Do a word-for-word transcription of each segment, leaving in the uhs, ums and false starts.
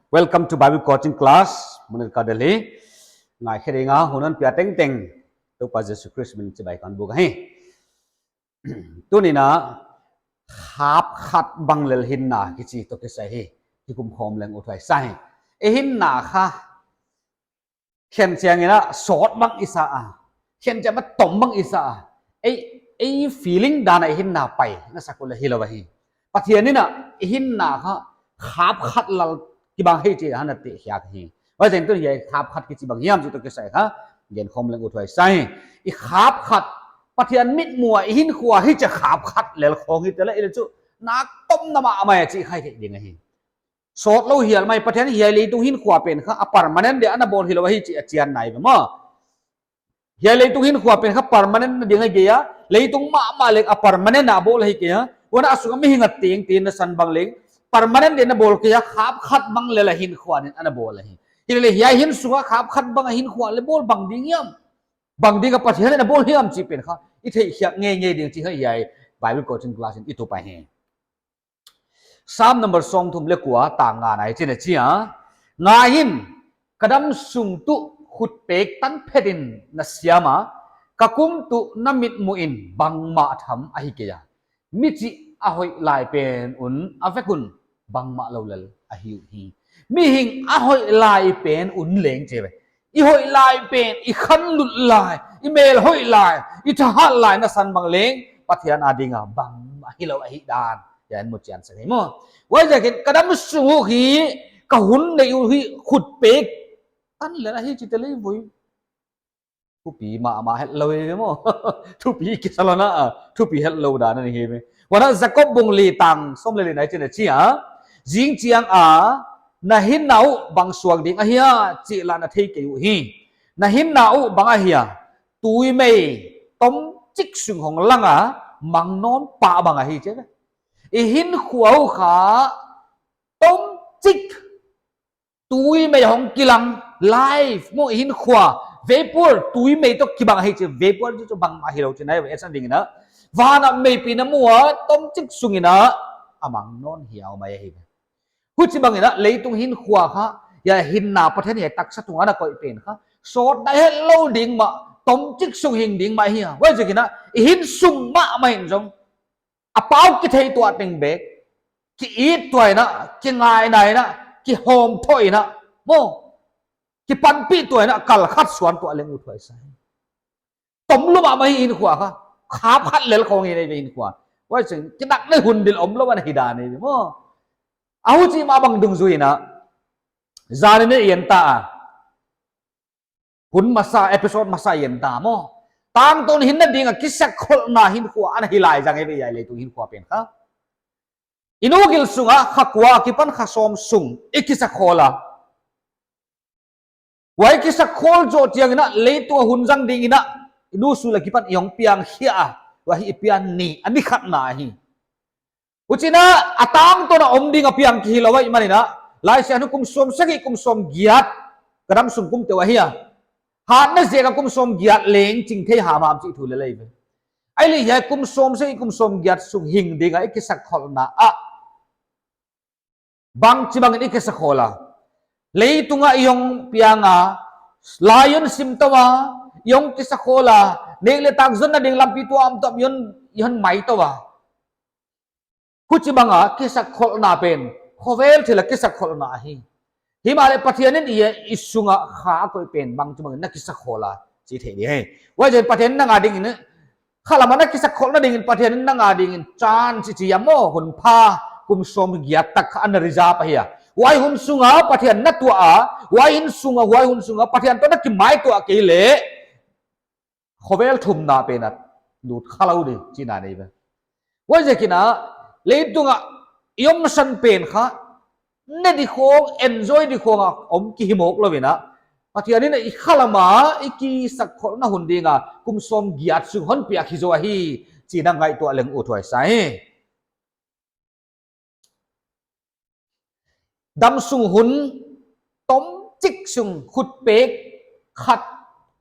Welcome to Bible Coaching Class, Munel Kadel hi. Ngaikhe dinga hun hon pia tengteng Toupa Jesu Khrist min in chibai kon buk ahi. Tuni'n khapkhat bang lel hinna kichi toh kisai hi kikum khawm leng uthuai sa hi. I hinna kha khen chiangin sawt bang i sa a, khen chiang a tom bang i sa a, ei, ei feeling dan a i hinna pai na sak uleh hilou ahi. Pathian in i hinna kha khapkhat lel kibang hi chih ana tehkhiak hi. Huaiziakin tun hiai khapkhat kichi bang hiam chih toh kisai kha gen khawm leng uthuai sa hi. I khapkhat, Pathian mitmuh a i hinkhua hichi a khapkhat lel khong hi tele i le chu nak tomna mahmah a chi kha i thei ding ahi. Sawtlou hial mai, Pathian hiai leitung hinkhua pen kha a permanent dia ana bawl hilou ahi chih a chian nai ve maw. Hiai leitung hinkhua pen kha permanent na ding ahi kei a, leitung mahmah leng a permanent a bawl ahi kei a. Huan a sung a mihing a tengteng na san bang leng permanent dia na bawl kei a, khapkhat bang lel a hinkhua in ana bawl ahi. Hilele hiai hin sung a khapkhat bang a hinkhua leng bawl bang ding hiam, bang ding a Pathian in a bawl hiam chih pen kha i theihkhiak ngeingei ding chih kha hiai Bible Coaching Class in i tup ahi. Psalm number sawmthum leh kua, tang nga na ah hichi'n a chi a: Ngai in, ka damsung tuh khutpek tanphet in na siam a, ka kum tuh na mitmuh in bangmah tham ahi kei a. Mi chih a hoih lai pen un a vek un bangmahlou lel ahi uhi. Mihing a hoih lai pen un leng chi ve, i hoih lai pen, i khanlut lai, i mel hoih lai, i thahat lai na san bang leng Pathian a dinga bangmah hilou ahihdan hiai in mu chian sak hi maw. Huaiziakin ka damsung uh hi, ka hun neih uh hi khutpek tan lel ahi chi tele voi. Thupi mahmah hetlou hi ve maw. Thupi kisa lou na, thupi hetlou dan ahi ve. Huan a Jakob bung li tang sawm leh li na ah hichi'n a chi a: Zing chiang a na hinna uh bang suak ding ahia chih lah na thei kei uhi. Na hinna uh bang ahia? Tuimei tomchik sung hong lang a mang nawn pah bang ahi chi ve. I hinkhua uh kha tomchik tuimei hong kilang, life maw, i hinkhua vapor, tuimei toh kibang ahi chi, vapor chu bangmah hilou chihna ahi ve. Etsakna dingin, van a meipi na mu a, tomchik sungin a mang nawn hiau mai ahi ve. Huchibangin leitung hinkhua kha, hiai hinna Pathian hiai taksa tunga ana koih pen kha sawt dai hetlou ding mah, tomchik sung hing ding mah ahi a. Huaiziakin i hin sung mahmah in zong a pau kithei tuah teng bek, ki-it tuah in, kingaihna in, kihawmthawh in maw, kipanpih tuah in, kal khat suan tuah leng uthuai sa hi. Tomlou mahmah hi hinkhua kha, khapkhat lel khong hi nei ve hinkhua. Huaiziakin kinak nei hun dil omlou ana hi dan hi maw. A huchi mah bang dungzui in, zan in i en ta a, hun masa, episode masa i en ta maw, tangtawn hinna dinga kisakkholhna hinkhua ana hi lai zang hi ve hiai leitung hinkhua pen kha. I nu gil sunga kha kua akipan kha sawm sung i kisakkhol a, huai kisakkhol zoh chiangin leitung a hun zang dingin i nu sul akipan i hong piang khia a, huai hi i pian ni, a ni khatna ahi. Huchiin a tangtawn a om ding a piang kihilou ahihmanin, Laisiangtho kum sawmsagih kum sawmgiat ka damsung kum teuh ahi a, hatna ziak a kum sawmgiat leng ching thei hamham chih thu lel ahi ve. Ahihleh hiai kum sawmsagih kum sawmgiat sung hing dinga i kisakkholhna ah bangchibangin i kisakkhol a? Leitunga i hong piang a, lai hon sim tou a, i hong kisakkholh a, nek leh tak zonna ding lampi tuamtuam i hon, i hon mai tou a, huchibanga kisakkholhna pen khovel thila kisakkholhna ahi. Himahleh Pathianin i, i sunga kha a koih pen bangchibangin na kisakkholh a chih theih ding hi. Huaiziakin Pathianin nang a dingin, khalama na kisakkholhna dingin Pathianin nang a dingin chance chi a maw, hun pha, kum sawmgiat tak kha ana reserve ahi a. Huai hun sunga Pathian na tuah a, huai hun sunga, huai hun sunga Pathian toh na kimaituah kei leh khovel thumna pen a lut khalou ding chihna ahi ve. Huaiziakin leitunga i omsan pen kha ne di khong, enjoy di khong a om kihihmawk louin, Pathianin i khalama i kisakkholhna hun dinga kum sawmgiat sung hon piak hi zaw ahi chih na ngaihtuah leng uthuai sa hi. Damsung hun tomchik sung khutpek khat,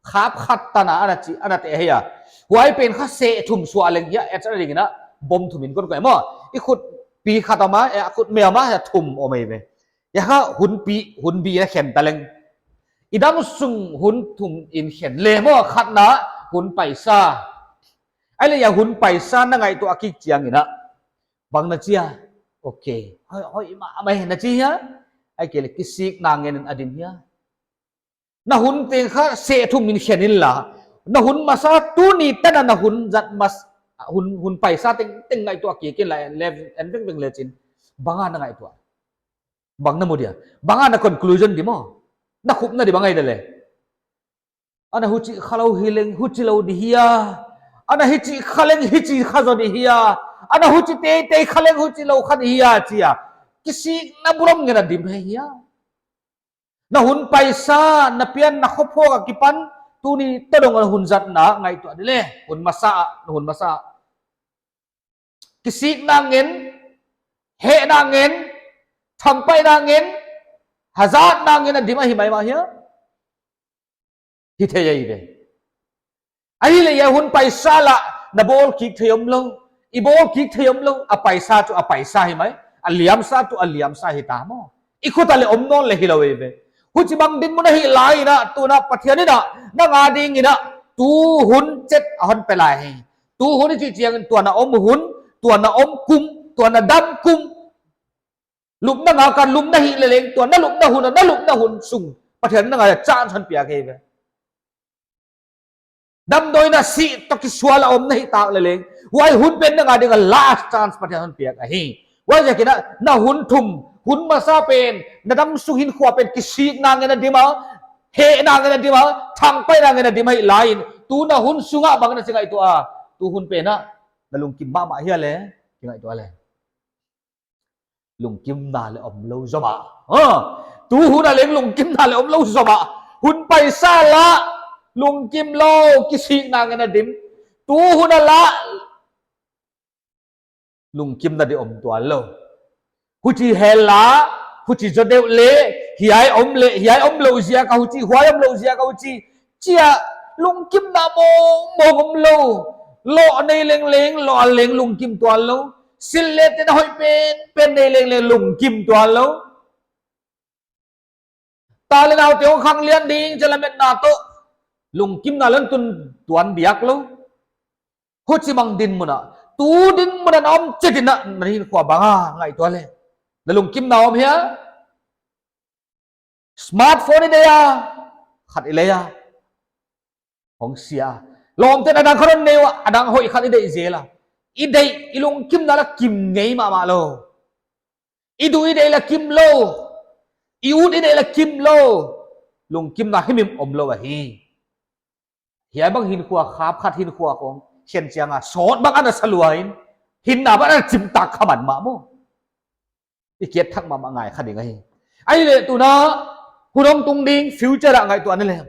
khap khat tana ana chi, ana teh ahi a. Huai pen kha seh thum suah leng hiai, etsakna dingin bom thum in kon koih maw. I khutpi khat a mah, eh, khutmei a mah, hiai thum om ahi ve. Hiai kha hun pi, hun bi na khen ta leng, i dam sung hun thum in khen le maw, khatna hun paisa. Ahihleh hiai hun paisa na ngaihtuah kik chiangin a, bang na chi a? Ok, hoih, hoih mahmah na chi hia? Ahihkeileh kisikna ngen a dim hia? Na hun teng kha seh thum in khen inla, na hun masa tuni tan a na hun zat mas, hun, hun paisa tengteng ngaihtuah kik inla, en le, en vengveng lechin, bang a na ngaihtuah? Bang na mu dia? Bang a na conclusion di maw? Na khupna di bang ahi dia leh? Ana huchi kha lou hi leng huchi lou di hia? Ana hichi kha leng hichi kha zaw di hia? Ana huchi teitei kha leng huchi lou kha di hia, chi a kisikna burom ngen a dim hi hia? Na hun paisa, na pian na khophawk a kipan, tuni tadong a hun zatna ngaihtuah di leh, hun masa, na hun masa. Kisikna ngen, hehna ngen, thangpaihna ngen, hazatna ngen a dim ahi maimah hia? Hi thei ahi ve. Ahihleh hiai hun paisa lah na bawl kik thei omlou, i bawl kik thei omlou, a paisa chu a paisa hi mai, a liamsa chu a liamsa hi ta maw. I khut a leh om nawn leh hilou ahi ve. Huchibang dinmun ahih lai in a, tun a Pathian in a, nang a dingin a, tu hun chet a hon pe lai hi. Tu hun i chih chiangin tua na om hun, tua na om kum, tua na dam kum, lupna ngak a lum na hih leh leng, tua na lupna hun, na lupna hun sung Pathian in nang a chance hon piak hi ve. Damdawi na sih toh kisual a om na hih tak leh leng, huai hun pen nang a ding a last chance Pathian hon piak ahi. Huaiziakin a, na hun thum, hun masa pen, na dam sung hinkhua pen kisikna ngen a dim a, hehna ngen a dim a, thangpaihna ngen a dim ahih lai in, tu na hun sung a bang na chi ngaihtuah a? Tu hun pen a na lungkim mahmah hia leh, kingaihtuah leh? Lungkimna leh omlou zomah. Ha. Tu hun a leng lungkimna leh omlou zomah. Hun paisa lah lungkim lou, kisikna ngen a dim. Tu hun a lah lungkimna di om tuan lou. Huchi hel a, huchi zaw deuh leh, hiai om leh, hiai omlou ziak a huchi, huai omlou ziak a huchi, chi a lungkimna mawngmawng omlou. Loh nei leng leng, loh a leng lungkim tuan lou. Sil leh ten a hoih penpen nei leng leng lungkim tuan lou. Ta leh nau te hong khanglian ding chi a lametna toh lungkimna leng tun tuan biak lou. Huchibang dinmun a, tu dinmun a na om chiat in a, na hinkhua bang a ngaihtuah leh? Na lungkimna om hia? Smartphone i deih a, khat i lei a, hong sia. Lawmte'n a dang khat hon nei ua, a dang hoih khat i deih zel a. I deih, i lungkimna lah kim ngei mahmah lou. I duh i deih lah kim lou. I ut i deih lah kim lou. Lungkimna himhim omlou ahi. Hiai bang hinkhua, khapkhat hinkhua khong khen chiang a, sawt bang ana sa lua in, hinna bang ana chim tak kha mahmah maw. I kiat thak mahmah ngai kha ding ahi. Ahihleh tun a, hun hong tung ding future a ngaihtuah ni leh,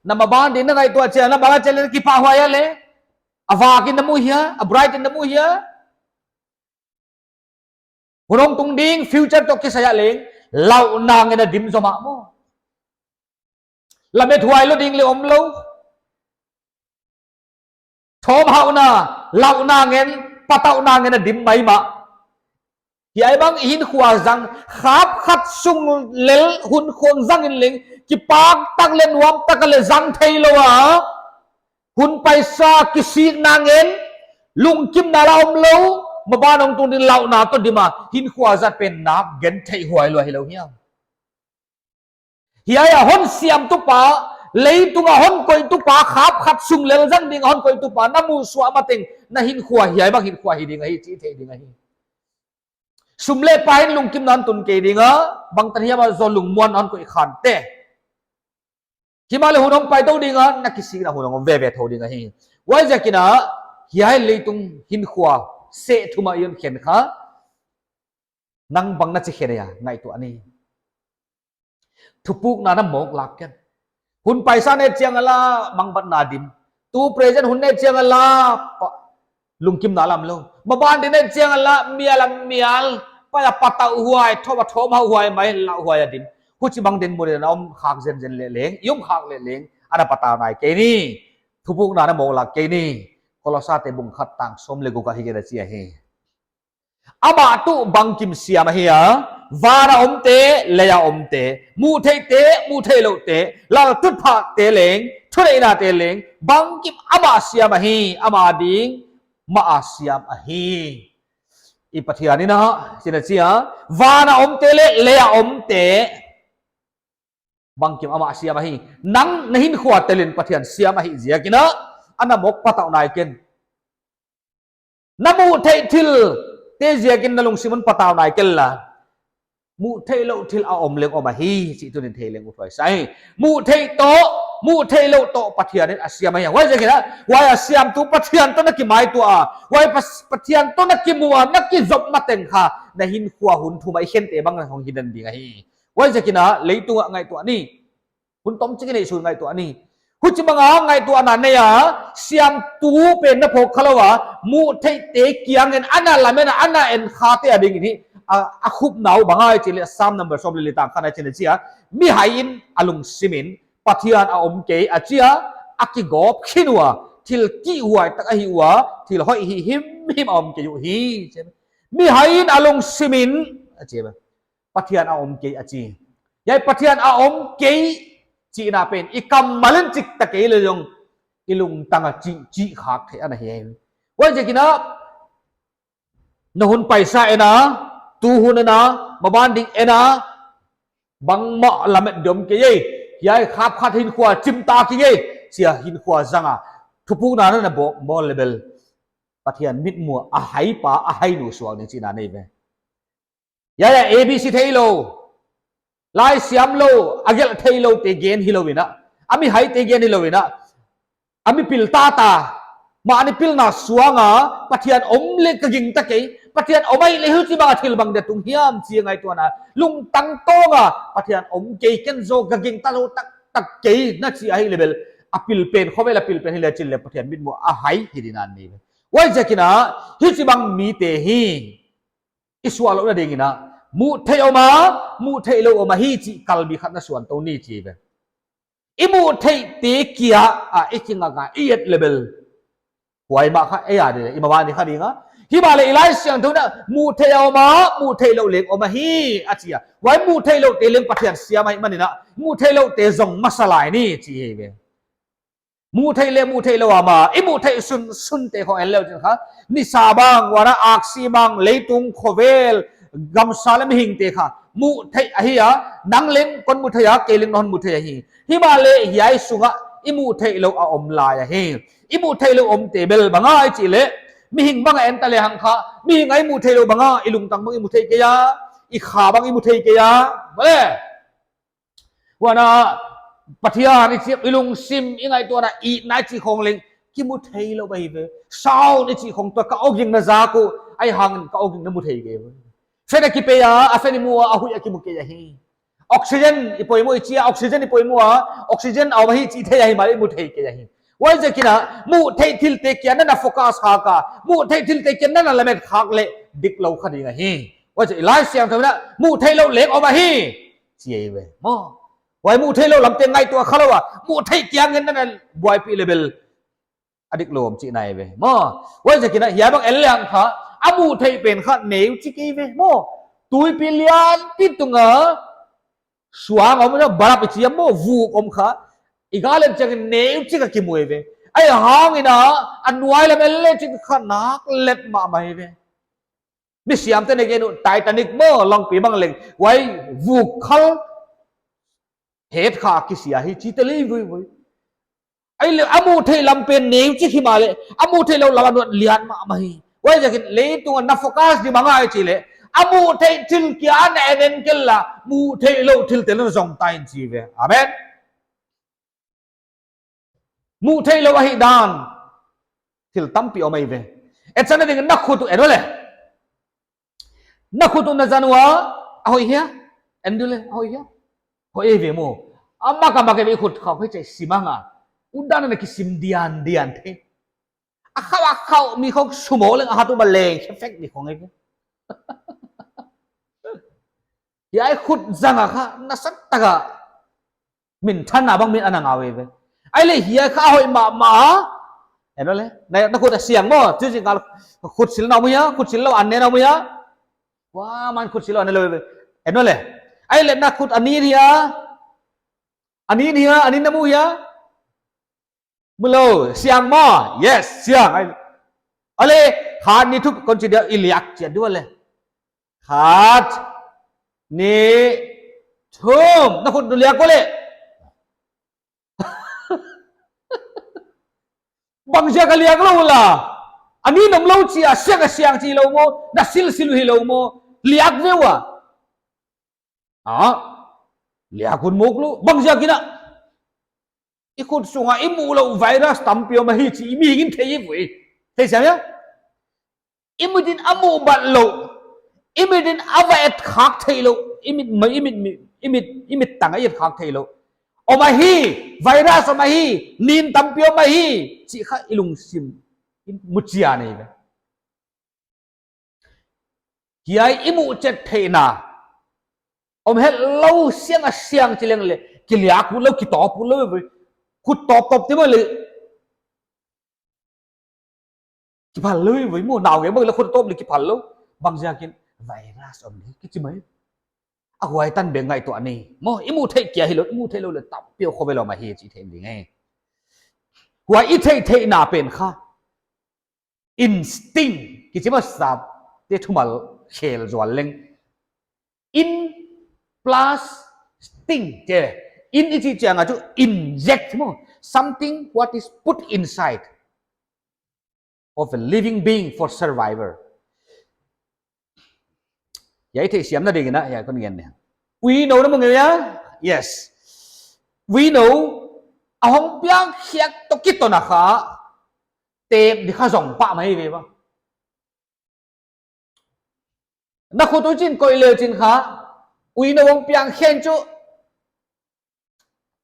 na maban ding na ngaihtuah chiang a, na bang a challenge kipahhuai a leh? A vak in na mu hia, a bright in na mu hia? Hun hong tung ding future toh kisai a leng, lauhna ngen a dim zomah maw. Lamethuai lou ding leh omlou. Thawmhauhna, lauhna ngen, patauhna ngen a dim maimah. Hiai bang hinkhua zang, khapkhat sung lel hun khong zang in leng, kipak tak leh nuam tak a leh zang theilou a. Hun paisa, kisikna ngen, lungkimna lah omlou, maban hong tung ding lauhna toh dim a, hinkhua zat pen nak gentheih huai lua hilou hiam? Hiai a hon siamtu pa, leitung a hon koihtu pa, khapkhat sung lel zang ding a hon koihtu pa na muhsuah mateng, na hinkhua hiai bang hinkhua hi ding ahi chih theih ding ahi. Sum leh pai in lungkimna hon tun kei ding a, bangtan hiam a zaw lungmuanna hon koih khante. Himahleh hun hong pai tou ding a, na kisikna hun hong veve thou ding ahi. Huaiziakin a, hiai leitung hinkhua seh thum a i hon khen kha, nang bang na chi khen hia, ngaihtuah ni. Thupukna na mawk lak ken. Hun paisa na et chiang a lah mangbatna dim. Tu present hun na et chiang a lah pa, lungkimna lah omlou. Maban ding na et chiang a lah mial a mial, pai a patauhhuai, thawm a thawmhauhhuai mai, lauhhuai a dim. Huchibang dinmun a na om khak zenzen leh leng, i om khak leh leng, ana patau nai kei ni. Thupukna na mawk lak kei ni. Kolosate bung khat tang sawm leh guk a hichi in a chi ahi. Amah tuh bangkim siam ahi a, Van a omte, lei a omte, muhtheihte, muhtheihlouhte, laltutphahte leng, thuneihnate leng, bangkim amah siam ahi, amah ding mah a siam ahi. I Pathian in a, china chia, van a omte leh lei a omte, bangkim amah siam ahi. Nang na hinkhua telin Pathian siam ahih ziakin a, ana mawk patau nai ken. Na muhtheih thilte ziakin na lungsim un patau nai ken la. Muhtheihlouh thil a om leng om ahi, chih tuni'n thei leng uthuai sa hi. Muhtheih toh, muhtheihlouh toh Pathian in a siam ahi. Huaiziakin a, huai a siamtu Pathian toh na kimaituah a, huai Pas-, Pathian toh na kimu a, na kizop mateng kha, na hinkhua hun thum a i khente bang hong hi den ding ahi. Huaiziakin a, leitung a ngaihtuah ni. Hun tomchik i neih sun ngaihtuah ni. Huchibang a ngaihtuahna nei a, siamtu pen na phawk khalou a, muhtheihte kiangin ana lamen a, ana enkhate a dingin hi, a, a khupna uh bang ahia chih leh Sam number sawm leh li tang khatna ah china chia, mihai in a lungsim in, Pathian a om kei a chi a, a kigawp khin ua, thil kihhuai tak ahi ua, thil hoih hihhimhim a om kei uhi, chi. Mihai in a lungsim in, a chi. Pathian a om kei a chi. Hiai Pathian a om kei chihna pen, i kammal in chik ta kei leh zong, i lungtang a chih, chih khak theih ana hi. Huaiziakin a, na hun paisa en a, tu hun en a, maban ding en a, bangmah lamet diam kei ei. Hiai khap khat hinkhua chim ta kei ei. Chia hinkhua zang a, thupukna na bawl, bawl leh bel, Pathian mitmuh a, a haipa, a hainu suak ding chihna nei ve. Hiai a, A B C theilou, laisiam lou, a gelh theiloute gen hilou in a, a mihaite gen hilou in a, a mipil tata, mahni pilna suang a, Pathian om leh ka gingta kei, Pathian om ahih leh huchibang a thil bang dia tung hiam chi a ngaihtuahna, lungtang tawng a, Pathian om kei, ken zaw ka gingta lou taktak kei na chi ahih leh bel, a pil pen, khovel a pil pen hi leh chin leh Pathian mitmuh a hai hi ding a nei. Huaiziakin a, huchibang mite hi i suahlouhna dingin a, muhtheih om a, muhtheihlouh om ahi chih kalbi khat na suan tou ni chi ve. I muhtheihte kia a, i kingak a, i et leh bel, huai mah kha ei a ding, i maban ding kha ding a. Himahleh i Laisiangthou in a, muhtheih a om a, muhtheihlouh leng om ahi, a chi a. Huai muhtheihlouhte leng Pathian siam ahihmanin a, muhtheihlouhte zong masa lai ni chi hi ve. Muhtheih leh muhtheihlouh a mah, i muhtheih sunsunte khong en leuchin kha, nisa bang, huan a aksi bang, leitung, khovel, gamsa leh mihingte kha, muhtheih ahi a, nang leng kon muthei a, kei leng non muthei ahi. Himahleh hiai sungah i muhtheihlouh a om lai ahi. I muhtheihlouh omte bel bang ahia chih leh, mihing bang a en ta lehang kha, mihing a i muhtheihlouh bang a, i lungtang bang i muthei kei a, i kha bang i muthei kei a, bale. Huan a, Pathian i chih, i lungsim, i ngaihtuahna, i na i chih khong leng kimutheilou ahi ve. Sound i chih khong toh ka awgingna zak uh, ahihhangin ka awgingna muthei kei ve. Fan a kipei a, a fan i mu a, a huih a kimu kei ahi. Oxygen i poimoh, i chi a, oxygen i poimoh a, oxygen a om ahi chih thei ahi mahleh i muthei kei ahi. Huaiziakin a, muhtheih thilte kia na na focus khak a, muhtheih thilte kia na na lamet khak leh diklou kha ding ahi. Huaiziakin Laisiangthou in a, muhtheihlouh leng om ahi chi ahi ve. Maw. Huai muhtheihlouh lamte ngaihtuah khalou a, muhtheih kiangin na na buaipih leh bel, a diklou om chihna ahi ve. Maw. Huaiziakin a, hiai bang en lehang kha, a muhtheih pen kha neu chik ahi ve. Maw. Tuipi lianpi tung a, suang om, barap i chi a maw, vuk om kha, i gal en chiangin neu chik a kimu ahi ve. Ahihhangin a, a nuai lam en lechin kha nak let mahmah ahi ve. Mi siamte'n a gen uh, Titanic maw, lawngpi bang leng, huai vuk khal het kha kisia hi chi ta leh vui vui. Ahihleh a muhtheih lam pen neu chik himahleh, a muhtheihlouh lam a nuat lian mahmah hi. Huaiziakin leitung a na focus ding bang ahia chih leh, a muhtheih thil kia na en en ken la, muhtheihlouh thilte na zong ta in chi ve. Amen. Muhtheihlouh ahihdan thil tampi om ahi ve. Etsakna dingin na khut uh en leh. Na khut uh na zan ua, a hoih hia? En diu leh, a hoih hia? Hoih ahi ve maw. A mak a mak ahi ve, i khut khauh hoih chih sim a nga. Udan na kisim diandian thei. A khauh a khauh mi khong sumo leng a hat uh ba leng khe fek mi khong ahi ve. Hiai khut zang a kha, nasatak a minthanna bang min ana ngah uh ahi ve. Ahihleh hiai kha a hoih mahmah. En leh, na, na khut a siang maw, tu zing kal khut sil na om hia, khut sil lou an ne na om hia. Huai man khut sil lou an ne lou ve. En leh. Ahihleh na khut a nin hia? A nin hia? A nin na mu hia? Mu lou, siang maw? Yes, siang. Ai. Ahihleh, khat, nih, thum, kon chi dia i liak chiat di leh. Khat, nih, thum, na khut na liak leh. Bangziak a liak lou ua? A nin om lou chia, siang a siang chi lou maw, na sil sil hilou maw, liak ve ua. Ah, liak hun mawk lou, bangziak in a. I khut sunga i muh louh virus tampi om ahi chih i mihing in thei ve. Thei siam hia? I mit in a muh bat lou. I mit in a va et khak theih lou. I mit, i mit, i mit, i mit tang a et khak theih lou. Om ahi, virus om ahi, nin tampi om ahi, chih kha i lungsim in mu chian ahi ve. Hiai i muh chet theihna om het lou, siang a siang chi leng leh, kiliak ut lou, kitawp ut lou ve. Khut tawp tawp ti maw leh. Kiphal lou ve maw, nau nge bang leh khut tawp leh kiphal lou. Bangziakin virus om leh kichi mai. A huai tan bek ngaihtuah ni. Maw, i muh theih kia hilou, i muh theih lou leh tampi khovel om ahi chih theih ding ahi. Huai i theih theihna pen kha instinct, kichi masa te thumal khel zual leng. In plus sting, che. In i chih chiang a chu inject maw. Something what is put inside of a living being for survival. Hiai theihsiamna ding in a, hiai kon ngen ni. Uinou na mu ngei hia? Yes. Uinou, a hong piang khiak toh kiton a kha, tep di kha zong pah mai ve maw. Na khut uh chin koih leh chin kha, uinou hong piang khen chu,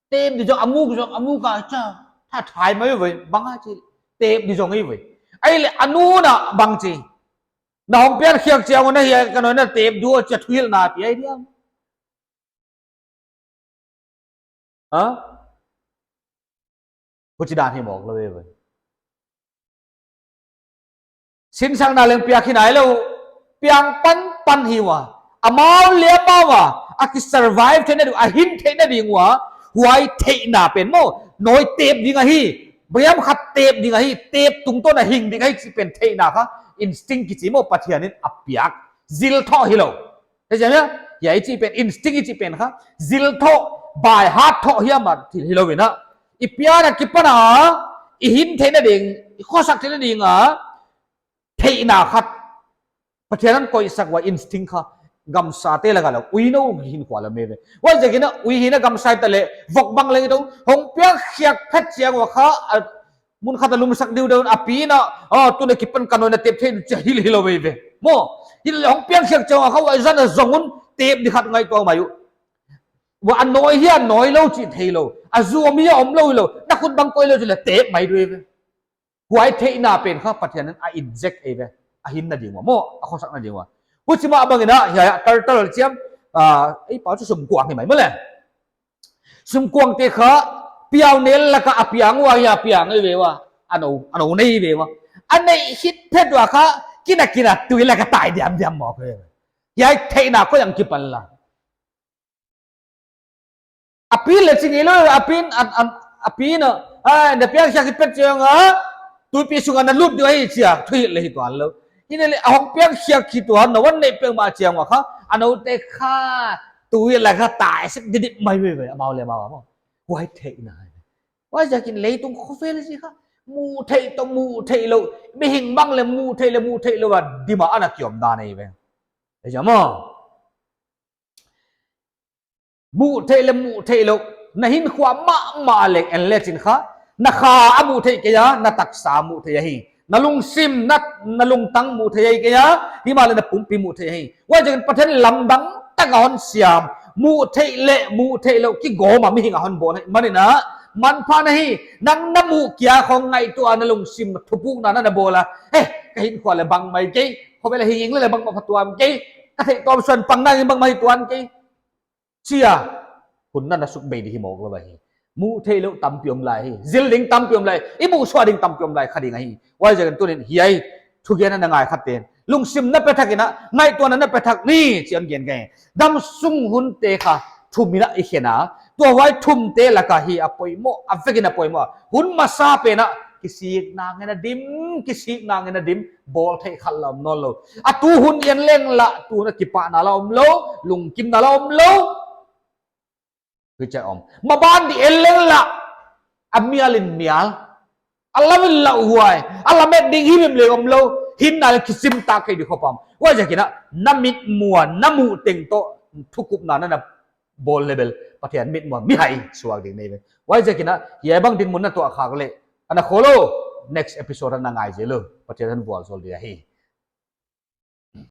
tep di zong, a muk zong, a muk a cha, tha thai mai ve, bang a chi, tep di zong hi ve. Ahihleh a nu na bang chi. Na hong piang khiak chiang un a hiai ka nuai na tep di uh chia thuhilhna pi ai diam. Ha? Huchi dan hi mawk lou ve. Sinsakna leng piak hi nailou, piang pan pan hi ua. Amau leh amau a, a ki survive theihna ding, a hin theihna ding ua, huai theihna pen maw, nawi tep ding ahi, bang hiam khat tep ding ahi, tep tungtawn a hing ding ahi chih pen theihna kha, instinct kichi maw Pathian in a piak, zil thoh hilou. Thei siam hia? Hiai i chih pen, instinct i chih pen kha, zil thoh, by heart thoh hiam a thil hilou in a. I pian a kipan a, i hin theihna ding, i khosak theihna ding a, theihna khat. Pathian in koihsak ua instinct kha, gamsate lak a lou, uinou hinkhua lou mai ve. Huaiziakin a, ui hihna gamsa ta leh, vok bang leng i tou, hong piang khiak phet chiang ua kha, a, mun khat a lumsak diu deuh a pi in a, a, tun a kipan ka nuai na tep thei chia hil hilou ve ve. Maw, hileh hong piang khiak chiang a kha huai zan a zong un tep di khat ngaihtuah mai uh. Huai a nawi hia nawi lou chih theilou. A zu om hia om lou hilou. Na khut bang koih lou chih leh tep mai di ve. Huai theihna pen kha Pathian in a inject ahi ve. A hinna ding ua. Maw, a khosakna ding ua. Huchi mah bang in a, hiai a, tar tar chiam, a, ei pau chu sumkuang hi mai maw leh. Sumkuangte kha, piau nel lak a a piang ua, hia piang ahi ve ua. A nou, a nou nei ve ua. A neih khit phet ua kha, kin a kin a tui lak a tai diam diam mawk ve. Hiai theihna koi a kipan la. A pi leh ching hilou, a pi in, a, a, a pi in a, a, na piang khiak khit phet chiang a, tuipi sung a na lut di uh ahi chia, thuhilh leh hi tuan lou. Hileh a hong piang khiak khit ua, na van neih peuhmah chiang ua kha, a noute kha, tui lak a tai sek didip mai ve ve, amau leh amau a maw. Huai theihna. Huaiziakin leitung khovel chi kha, muh theih toh muh theih lou, mihing bang leh muh theih leh muh theih lou a, dim a ana kiom dan ahi ve. Ei jam maw. Muh theih leh muh theih lou, na hinkhua mahmah leng en leh chin kha, na kha a muh theih kei a, na taksa a muh theih ahi. Na lungsim, na, na lungtang muh theih ahi kei a, himahleh na pumpi muh theih ahi. Huaiziakin Pathian lamdang tak a hon siam, muh theih leh muh theih lou kigawm a mihing a hon bawl ahihmanin a, manpha na hi, nang na muh kia khong ngaihtuah a na lungsim thupukna na na bawl a. He, ka hinkhua leh bang mai kei, khovel a hing leh bang mah phatuam kei, ka theih tawm suan pang nang in bang mai tuan kei. Chia, hun na na suk bei di hi mawk lou ahi. Muh theih lou tampi om lai hi. Zil ding tampi om lai. I muh suah ding tampi om lai kha ding ahi. Huaiziakin tunin hiai thugen a na ngai kha ten. Lungsim na pe thak in a, ngaihtuahna na pe thak ni, chih hon gen ka hi. Damsung hunte kha thum in a i khen a, tua huai thumte lak ah hi a poimoh, a vek in a poimoh a. Hun masa pen ah kisikna ngen a dim, kisikna ngen a dim, bawl theih khat la om nawnlou. A tu hun en leng lah, tu hun a kipahna la omlou, lungkimna la omlou. Huchia om. Maban di en leng lah, a mial in mial, a lam in lauhuai, a lamet ding himhim leng omlou. Hinna leng kisim tak kei di khop a om. Huaiziak in a, na mitmuh a na muh teng toh thukupna na na bawl leh bel, Pathian mitmuh a mihai suak ding nei ve. Huaiziak in a, hiai bang dinmun na tuah khak leh, ana khol lou, next episode ah na ngai zel lou, Pathian in vualzawl ding ahi.